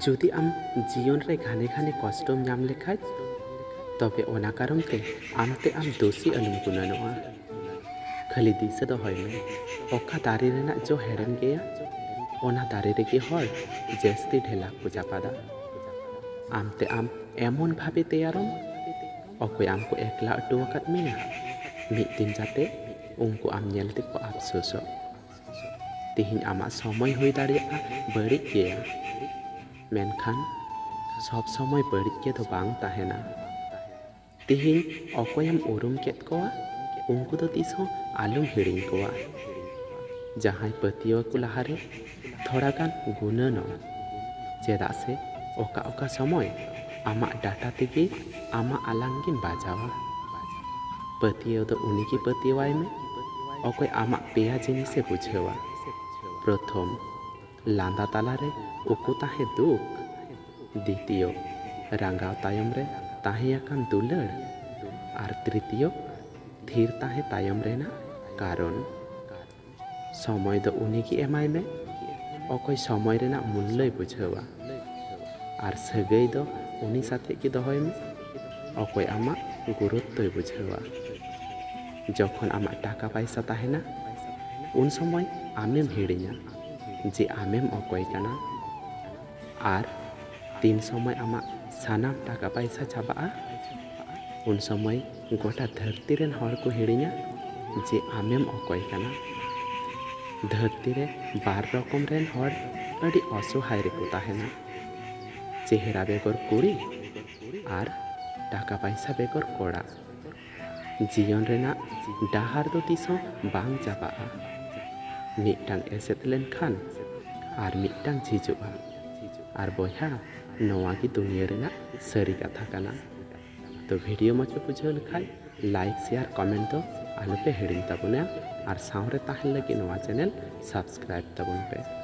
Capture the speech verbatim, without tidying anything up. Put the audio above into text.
ᱡᱩᱫᱤ ᱟᱢ ᱡᱤᱭᱚᱱ ᱨᱮ ᱜᱷᱟᱱᱮ ᱜᱷᱟᱱᱮ ᱠᱚᱥᱴᱚᱢ ᱧᱟᱢ ᱞᱮᱠᱷᱟᱡ, ᱛᱚᱵᱮ ᱚᱱᱟ ᱠᱟᱨᱚᱱ ᱛᱮ ᱟᱢ ᱛᱮ ᱟᱢ ᱫᱳᱥᱤ ᱟᱞᱚᱢ ᱜᱩᱱᱟᱹᱱᱚᱜᱼᱟ᱾ ᱠᱷᱟᱹᱞᱤ ᱫᱤᱥᱟᱹ ᱫᱚᱦᱚᱭ ᱢᱮ, ᱚᱠᱟ ᱫᱟᱨᱮ ᱨᱮᱱᱟᱜ ᱡᱚ ᱦᱮᱲᱮᱢ ᱜᱮᱭᱟ, ᱚᱱᱟ ᱫᱟᱨᱮ ᱨᱮᱜᱮ ᱦᱚᱲ ᱡᱟᱹᱥᱛᱤ ᱰᱷᱮᱞᱟᱠ ᱠᱚ ᱪᱟᱯᱟᱫᱟ᱾ ᱟᱢ ᱛᱮ ᱟᱢ ᱮᱢᱚᱱ ᱵᱷᱟᱵᱮ ᱛᱮᱭᱟᱨᱚᱢ, ᱚᱠᱚᱭ ᱟᱢ ᱠᱚ ᱮᱠᱞᱟ ᱦᱚᱴᱚ ᱟᱠᱟᱫ ᱢᱮᱭᱟ, ᱢᱤᱫ ᱫᱤᱱ ᱡᱟᱛᱮ ᱩᱱᱠᱩ ᱟᱢ ᱧᱮᱞ ᱛᱮᱠᱚ ᱟᱯᱥᱳᱥᱚᱜ᱾ ᱛᱮᱦᱮᱧ ᱟᱢᱟᱜ ᱥᱚᱢᱚᱭ ᱦᱩᱭ ᱫᱟᱲᱮᱭᱟᱜᱼᱟ ᱵᱟᱹᱲᱤᱡ ᱜᱮᱭᱟ, ᱢᱮᱱᱠᱷᱟᱱ ᱥᱚᱵ ᱥᱚᱢᱚᱭ ᱵᱟᱹᱲᱤᱡ ᱜᱮ ᱫᱚ ᱵᱟᱝ ᱛᱟᱦᱮᱱᱟ᱾ ᱛᱮᱦᱮᱧ ᱚᱠᱚᱭᱮᱢ ᱩᱨᱩᱢ ᱠᱮᱫ ᱠᱚᱣᱟ, ᱩᱱᱠᱩ ᱫᱚ ᱛᱤᱥ ᱦᱚᱸ ᱟᱞᱚᱢ ᱦᱤᱲᱤᱧ ᱠᱚᱣᱟ᱾ ᱡᱟᱦᱟᱸᱭ ᱯᱟᱹᱛᱭᱟᱹᱣ ᱠᱚ ᱞᱟᱦᱟᱨᱮ ᱛᱷᱚᱲᱟ ᱜᱟᱱ ᱜᱩᱱᱟᱹᱱᱚᱜ, ᱪᱮᱫᱟᱜ ᱥᱮ ᱚᱠᱟ ᱚᱠᱟ ᱥᱚᱢᱚᱭ ᱟᱢᱟᱜ ᱰᱟᱴᱟ ᱛᱮᱜᱮ ᱟᱢᱟᱜ ᱟᱞᱟᱝ ᱜᱮᱢ ᱵᱟᱡᱟᱣᱟ᱾ ᱯᱟᱹᱛᱭᱟᱹᱣ ᱫᱚ ᱩᱱᱤᱜᱮ ᱯᱟᱹᱛᱭᱟᱹᱣᱟᱭ ᱢᱮ, ᱚᱠᱚᱭ ᱟᱢᱟᱜ ᱯᱮᱭᱟ ᱡᱤᱱᱤᱥᱮ ᱵᱩᱡᱷᱟᱹᱣᱟ᱾ ᱯᱨᱚᱛᱷᱚᱢ, ᱞᱟᱸᱫᱟ ᱛᱟᱞᱟᱨᱮ ᱩᱠᱩ ᱛᱟᱦᱮᱸ ᱫᱩᱠ᱾ ᱫᱤᱛᱤᱭᱚ, ᱨᱟᱸᱜᱟᱣ ᱛᱟᱭᱚᱢ ᱨᱮ ᱛᱟᱦᱮᱸ ᱟᱠᱟᱱ ᱫᱩᱞᱟᱹᱲ᱾ ᱟᱨ ᱛᱨᱤᱛᱤᱭᱚ, ᱛᱷᱤᱨ ᱛᱟᱦᱮᱸ ᱛᱟᱭᱚᱢ ᱨᱮᱱᱟᱜ ᱠᱟᱨᱚᱱ᱾ ᱥᱚᱢᱚᱭ ᱫᱚ ᱩᱱᱤᱜᱮ ᱮᱢᱟᱭ ᱢᱮ, ᱚᱠᱚᱭ ᱥᱚᱢᱚᱭ ᱨᱮᱱᱟᱜ ᱢᱩᱞᱞᱚᱭ ᱵᱩᱡᱷᱟᱹᱣᱟ᱾ ᱟᱨ ᱥᱟᱹᱜᱟᱹᱭ ᱫᱚ ᱩᱱᱤ ᱥᱟᱛᱮᱜ ᱜᱮ ᱫᱚᱦᱚᱭ ᱢᱮ, ᱚᱠᱚᱭ ᱟᱢᱟᱜ ᱜᱩᱨᱩᱛᱛᱚᱭ ᱵᱩᱡᱷᱟᱹᱣᱟ᱾ ᱡᱚᱠᱷᱚᱱ ᱟᱢᱟᱜ ᱴᱟᱠᱟ ᱯᱟᱭᱥᱟ ᱛᱟᱦᱮᱱᱟ, ᱩᱱ ᱥᱚᱢᱚᱭ ᱟᱢᱮᱢ ᱦᱤᱲᱤᱧᱟ ᱡᱮ ᱟᱢᱮᱢ ᱚᱠᱚᱭ ᱠᱟᱱᱟ᱾ ᱟᱨ ᱛᱤᱱ ᱥᱚᱢᱚᱭ ᱟᱢᱟᱜ ᱥᱟᱱᱟᱢ ᱴᱟᱠᱟ ᱯᱟᱭᱥᱟ ᱪᱟᱵᱟᱜᱼᱟ, ᱩᱱ ᱥᱚᱢᱚᱭ ᱜᱚᱴᱟ ᱫᱷᱟᱹᱨᱛᱤ ᱨᱮᱱ ᱦᱚᱲ ᱠᱚ ᱦᱤᱲᱤᱧᱟ ᱡᱮ ᱟᱢᱮᱢ ᱚᱠᱚᱭ ᱠᱟᱱᱟ᱾ ᱫᱷᱟᱹᱨᱛᱤ ᱨᱮ ᱵᱟᱨ ᱨᱚᱠᱚᱢ ᱨᱮᱱ ᱦᱚᱲ ᱟᱹᱰᱤ ᱚᱥᱚᱦᱟᱭ ᱨᱮᱠᱚ ᱛᱟᱦᱮᱱᱟ, ᱪᱮᱦᱨᱟ ᱵᱮᱜᱚᱨ ᱠᱩᱲᱤ ᱟᱨ ᱴᱟᱠᱟ ᱯᱟᱭᱥᱟ ᱵᱮᱜᱚᱨ ᱠᱚᱲᱟ᱾ ᱡᱤᱭᱚᱱ ᱨᱮᱱᱟᱜ ᱰᱟᱦᱟᱨ ᱫᱚ ᱛᱤᱥ ᱦᱚᱸ ᱵᱟᱝ ᱪᱟᱵᱟᱜᱼᱟ᱾ ᱢᱤᱫᱴᱟᱝ ᱮᱥᱮᱫ ᱞᱮᱱᱠᱷᱟᱱ ᱟᱨ ᱢᱤᱫᱴᱟᱝ ᱡᱷᱤᱡᱚᱜᱼᱟ᱾ ᱟᱨ ᱵᱚᱭᱦᱟ, ᱱᱚᱣᱟ ᱜᱮ ᱫᱩᱱᱤᱭᱟᱹ ᱨᱮᱱᱟᱜ ᱥᱟᱹᱨᱤ ᱠᱟᱛᱷᱟ ᱠᱟᱱᱟ᱾ ᱛᱚ ᱵᱷᱤᱰᱤᱭᱳ ᱢᱚᱡᱽ ᱯᱮ ᱵᱩᱡᱷᱟᱹᱣ ᱞᱮᱠᱷᱟᱡ ᱞᱟᱭᱤᱠ, ᱥᱮᱭᱟᱨ, ᱠᱚᱢᱮᱱᱴ ᱫᱚ ᱟᱞᱚᱯᱮ ᱦᱤᱲᱤᱧ ᱛᱟᱵᱚᱱᱟ᱾ ᱟᱨ ᱥᱟᱶᱨᱮ ᱛᱟᱦᱮᱱ ᱞᱟᱹᱜᱤᱫ ᱱᱚᱣᱟ ᱪᱮᱱᱮᱞ ᱥᱟᱵᱥᱠᱨᱟᱭᱤᱵ ᱛᱟᱵᱚᱱ ᱯᱮ᱾